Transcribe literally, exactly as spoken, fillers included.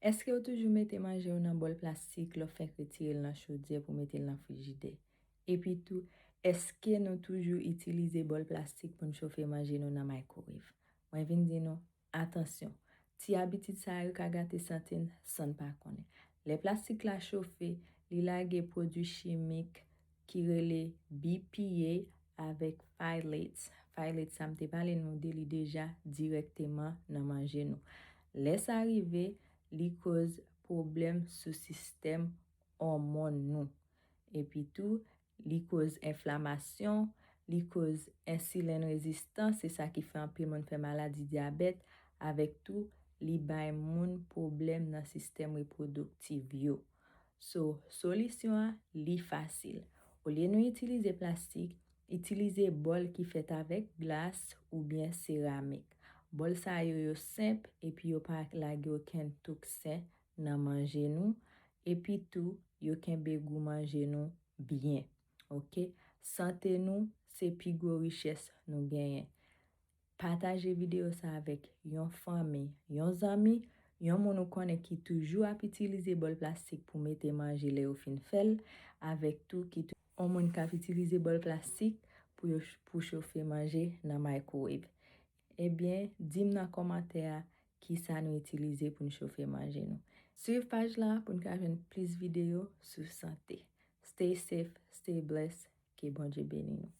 Èske w toujou mete manje w nan bòl plastik lè w fenk retire l nan chodyè pou mete l nan frijidè? Epi tou, èske nou toujou itilize bòl plastik pou n chofe manje nou nan microwave? Mwen vin di nou, atansyon, ti abitid sa yo ka gate sante n san n pa konnen. Lè plastik la chofe, li lage pwodui chimik ki rele B P A avèk phthalates. Phthalates sa m te pale nou de li deja dirèkteman nan manje nou. Lè sa rive, li koz pwoblèm sou sistèm òmòn nou. Epi tou, li koz enflamasyon, li koz ensilen rezistan, se sa ki fè anpil moun fè maladi dyabèt, avèk tou, li bay moun pwoblèm nan sistèm repwodiktif yo. So, solisyon an, li fasil. Olye nou itilize plastik, itilize bòl ki fèt avèk glas oubyen seramik. Bòl sa yo, yo senp epi yo pa lage okenn toksen nan manje nou, epi tou, yo kenbe gou manje nou byen. Oke? Sante nou, se pi gwo richès nou genyen. Pataje videyo sa avèk yon fanmi, yon zanmi, yon moun ou konnen ki toujou ap itilize bòl plastik pou mete manje lè yo fin fè l, avèk tou ki tou, yon moun k ap itilize bòl plastik pou yo, pou chofe manje nan microwave. Ebyen, di m nan kòmantè a kisa nou itilize pou n chofe manje nou. Swiv paj la pou n ka jwenn plis videyo sou sante. Stay safe, stay blessed, ke Bondye beni nou.